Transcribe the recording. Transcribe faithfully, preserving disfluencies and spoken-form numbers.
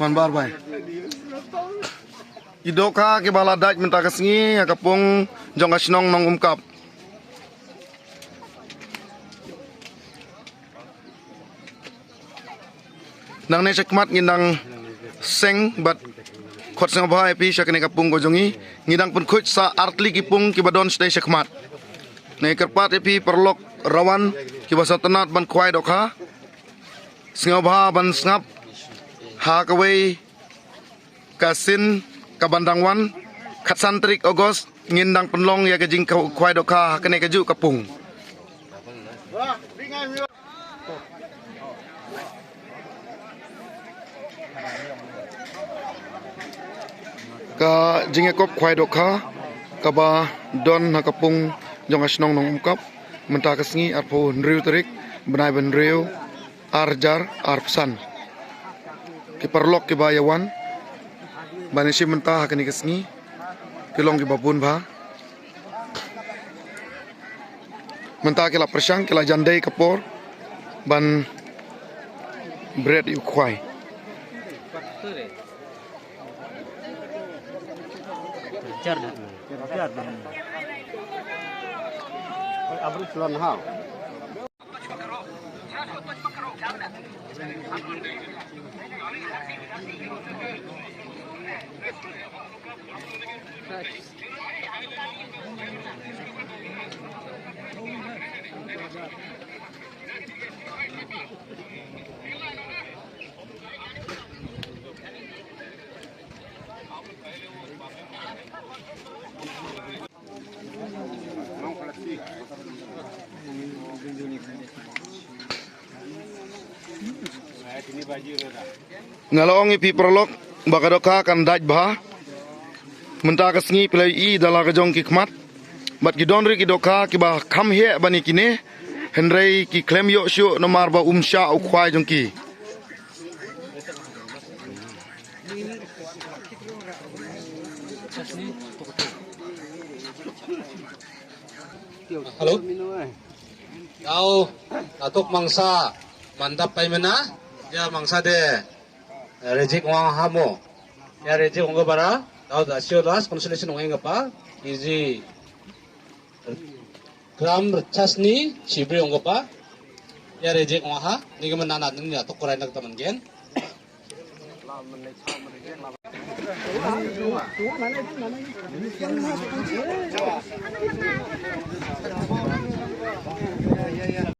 Man bar bai. I dohkha kiba la dait mynta ka sngi ha ka pung jong ka shnong Nongumkap. Nangne shakhmat ngin dang seng bad khot sngewbha ïa phi sha kane ka pung ka jong ngi. Ngi dang pynkhuid sa artylli ki pung kiba don shatei shakhmat. Ngi kyrpad ïa phi paralok rawan kiba sngewtynnat ban khwai dohkha, sngewbha ban sngap ha kawei ka sien kaban dang wan. Khatsan tarik August ngin dang pynlong ïa ka jingkhwai dohkha ha kane kajuh ka pung. Ka jingïakop khwai dohkha kaba don ha ka pung jong ka shnong Nongumkap mynta ka sngi arphew hynriew tarik bnai ba hynriew ar hajar arphew san. Ki paralok kiba ïa wan ban ïashim bynta ha kane ka sngi ki long kiba bun bha. Mynta ki la pyrshang, ki la jan dei ka por ban bret ïa u khwai. Nga la ong ïa phi paralok ba ka dohkha kan dait bha. Mynta ka sngi phi la ïohi da la ka jong ki khmat. Bad ki don ruh ki dohkha kiba kham heh ban ïa kine, hynrei ki khlem ïoh shuh namar ba um shah u khwai jong ki. Hello. Tau, atuk mangsa mandap paimena, ya mangsa de, eh, rejik wang hamo. Ya rejik wang bara, tau da sio las consolation wang apa, easy. Gram rchasni chibri ong pa. Ya rejek ong ha. Ni ka manana ni ya to korai nak taman gen.